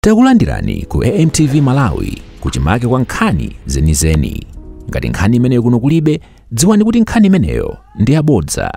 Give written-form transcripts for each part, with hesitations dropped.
Takulandirani ku AMTV Malawi kuchimake kwa nkhani zenizeni. Ngati nkhani imeneyo kuno kulibe, dziwani kuti nkhani imeneyo ndi yabodza.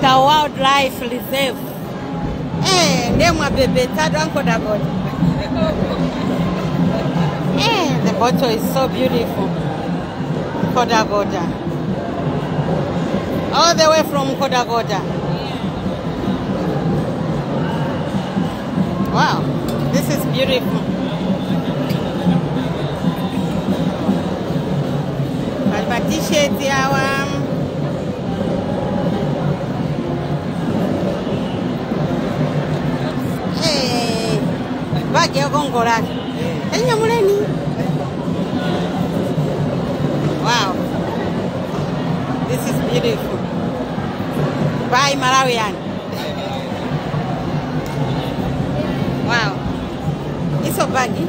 Nkhotakota Wildlife Reserve. Ndiye mwabebetsatu aNkhotakota. The bottle is so beautiful. Nkhotakota. All the way from Nkhotakota. Wow, this is beautiful. Pali ma t-shirt awa. Hey, bagi yokongola. Enyamuleni. Wow, this is beautiful. Bye, Malawian. Wow, it's so baggy.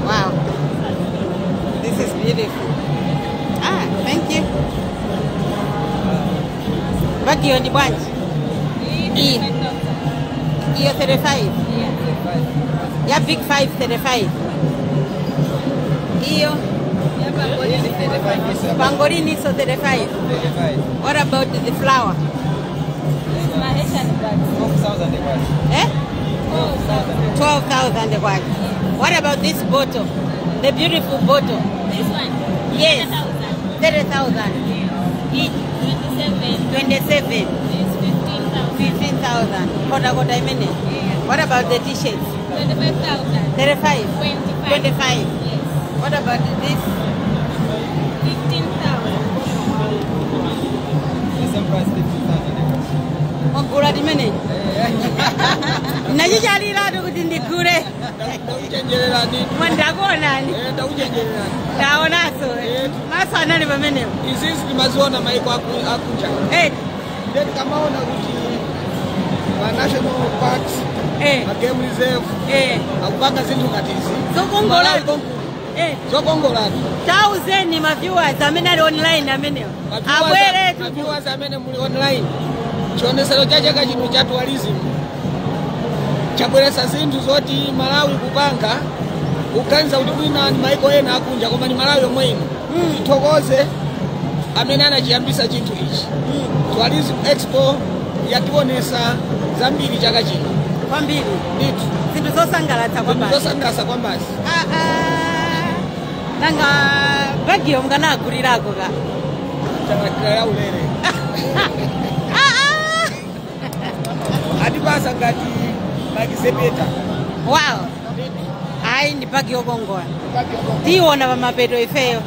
Wow, this is beautiful. Ah, thank you. Bagi ndi bwanji? Iyo 35. Ya big 5 35. Iyo pangolini so 35. What about the flower? Eh? 12,000 kwacha. What about this bottle? The beautiful bottle. This one? Yes. 30,000. Each. 27. 27. This 15,000. 15,000. Kota kota imene. Yeah. What about the t-shirts? 25,000. 35. 25. 25. Yes. What about this? 15,000. The same price, 15,000. Mwagula timene. Nachichaliratu kuti ndigule. Ndauchenjererani. Mwandakuonani. Ndauchenjererani. Ndaonaso. Maso anali pamenepo. Izizi timaziona maiko akunja. Then kamaona kuti ma national parks, ma game reserve, akupanga zinthu ngati izi. Zokongola. Malawi konkuno. Zokongolatu. Tauzeni ma viewers amene ali online amenewo. Abwere. Ma viewers amene muli online. Chionesero cha chaka chino cha tourism chabweretsa zinthu zoti Malawi kupanga kuganiza kuti mwina ndi maiko ena akunja, koma ni Malawi yomwe ino. Tithokoze amene anachiyambisa chinthu ichi. Tourism Expo yationesa zambiri chaka chino. Kwambiri. Ndithu. Zinthu zosangalatsa kwambiri. Zosangalatsa kwambiri. Ah, ah. Nanga bagiyo mukanagulirako ka. Chakatira ya ulere. Ah, ah. Atipasa ngati makisepeta. Wow. Ayi, ndi bagi yokongola. Tiona pamapeto ifeyo.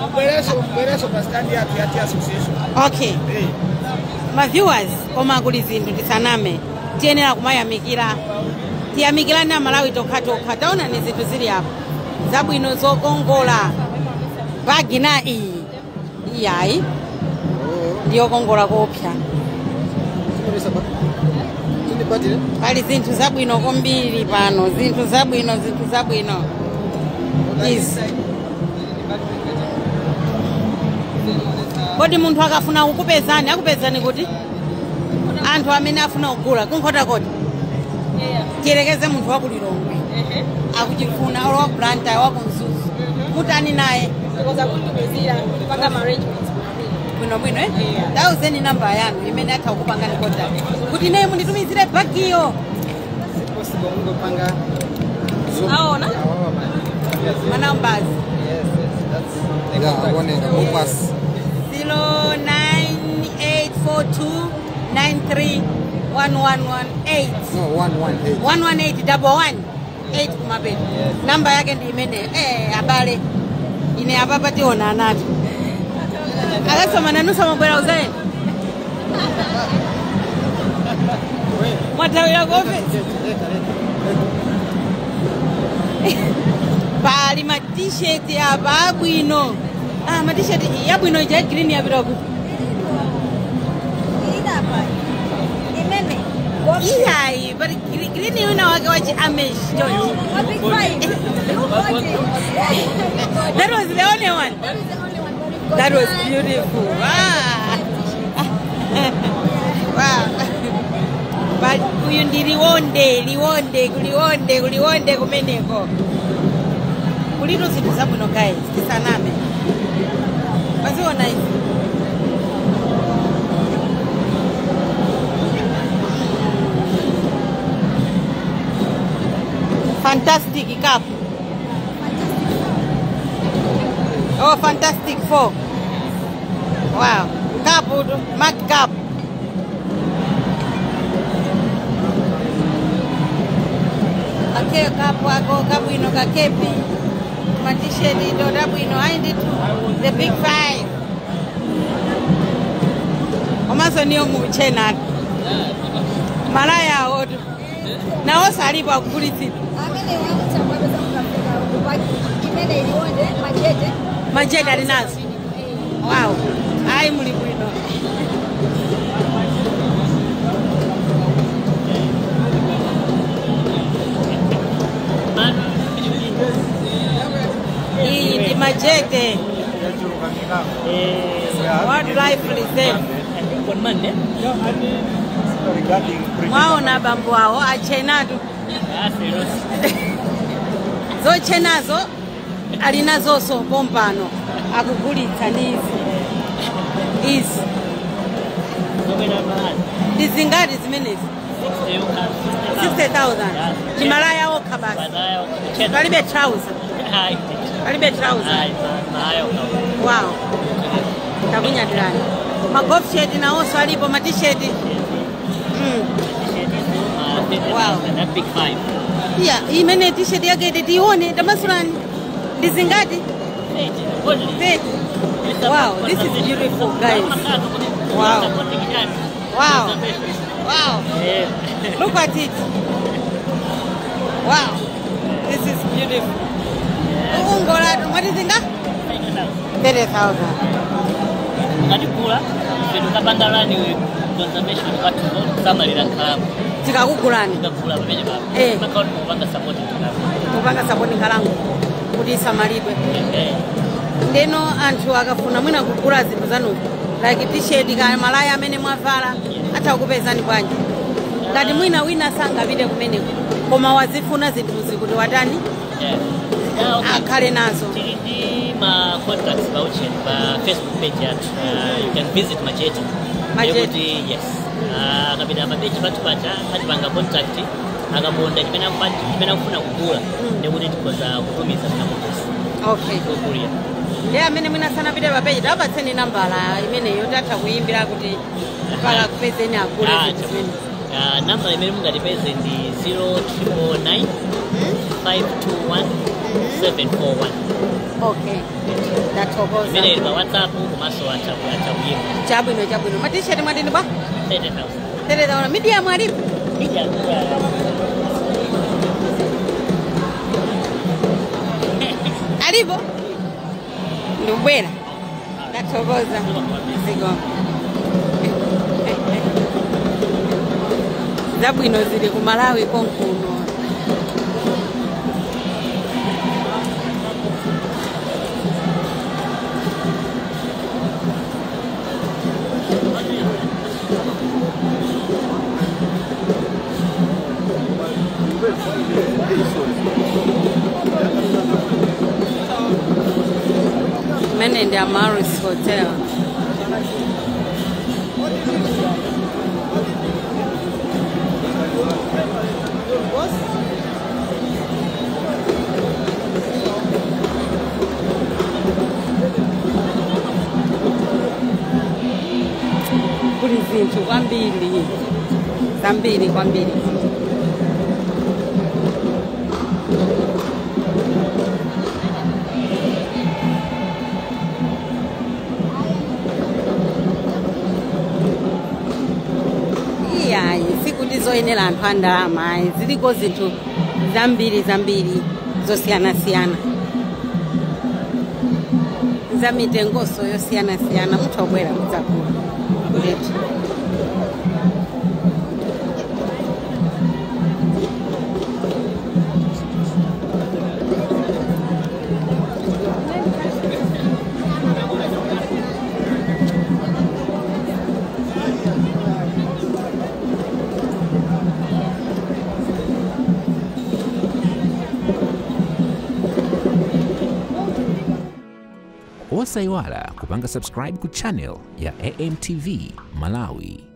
Mbwereso pa stand yathu ya tea association. Okay. Eh. Ma viewers, koma kuli zinthu, tisaname, tiyenera kumayamikira, tiyamikirani Amalawi tokhatokha. Taona ni zinthu zili apo zabwino zokongola. Bagi na iyi iyayi ndiyokongola kopsa. Pali zinthu zabwino kwambiri pano, zinthu zabwino, zinthu zabwino izi. Kodi munthu akafuna kukupezani, akupezani kuti? Anthu amene afuna kugula kuNkhotakota, tiyerekeze munthu wakuLilongwe akuchifuna, olo wa Blantyre, wakuMzuzu, mutani naye? Tikoza kuntumizira, kupanga ma arrangements. Bwinobwino, eh? Yeah. Tauzeni namba yanu imene atha kukupangani contact kuti naye munditumizire bagiyo. Possible mungopanga Zoom. Aona? Yes, Ma numbers. yes, that's the Yeah, contact. akuoneka mupasi. 09842 931118. No, 118. 118, double one eight kumapeto. Namba yake ndi imeneyo. Abale, ine apapa tiona anati akasoma nanusa mabwera uzaeni mwathawira ku office. Pali ma t-shirt apa abwino. Ah, ma t-shirt yabwino ija ya green yapita kuti? Iyayi, but green wina wake wachi Amish chonchi. That was the only one. That was beautiful. Wow. But uyu ndi Liwonde, Liwonde, kuLionde, kuLionde kumeneko. Kulitu zinthu zabwino guys, tisaname. Paziona izi. Fantastic Cup. Oh, Fantastic Four. Wow. Cup, Mark Cup. Ake kapu ako kabwino kakepi. Matisheti ndo dabwino ayi the big five. Omaso niyo muchena. Malaya odu. Na osa alipo akugulitsidwa. Amene wakuchagwa kupaki imene iliwonde majete. Majete ali nazo. Wow. Ayi muli bwino. Iyi ndi majete. Wildlife Reserve. Mwaona bambo awo achenatu. Zochenazo alinazoso pompano akugulitsa nizi izi ndizingati zimenezi 60,000 chimalaya okha basi, palibe trouser, palibe trouser. Wow, takunyadirani. Ma golf shirt nawonso alipo, ma t-shirt. Wow, that big five. Yeah, imene t-shirt yake tione tamasulani ndizingati 30. Wow, this is beautiful, guys. Wow. Wow. Wow. Look at it. Wow. This is beautiful. Ungola, what is it? 30,000. Ngatikula, tukapanga conservation kusamalira nkhalango. Tikakugulani. Tikakugula pamene papo. Makaoni mupanga support nkhalango. Mupanga support nkhalango kuti isamalidwe. Ndeno anthu akafuna mwina kugula zinthu zanuzo like t-shirt kana malaya amene mwavala atha kukupezani bwanji. Ngati mwina wina sangapite kumeneko koma wazifuna zinthuzi kuti watani akhale nazo. Tili ndi ma contacts pa ucheni pa Facebook page yathu. You can visit Majete. Majete, yes. Akapita pa page pathu paja atipanga contact akaponda chimene akufuna kugula ndikuti tikhoza kutumiza zinakokosi. Okay. Kukulira. Ndiye amene mwina sanapite pa page tapatseni nambala imeneyo tatha kuyimbira kuti mpaka kupezeni agule zinthu zimene. Nambala imene mungatipeze ndi 0999 521 741. Okay. Ndathokoza. Imene ili pa WhatsApp komanso atha kuyimba. Chabwino, chabwino. Ma t-shirt mwatini bwa? 30,000. 30,000. Medium alipo? Medium. Alipo? Ndubwera. Ndathokoza. Ziko. Zabwino zili ku Malawi konkuno. Mene ndi Amaris Hotel. Kuli zinthu kwambiri, zambiri kwambiri. Iyayi, sikuti zoyenera anthu a ndalama ayi, ziliko zinthu zambiri zambiri zosiyanasiyana za mitengoso yosiyanasiyana, mutha kubwera mudzagula ndithu. Osayiwala kupanga subscribe ku channel ya AMTV Malawi.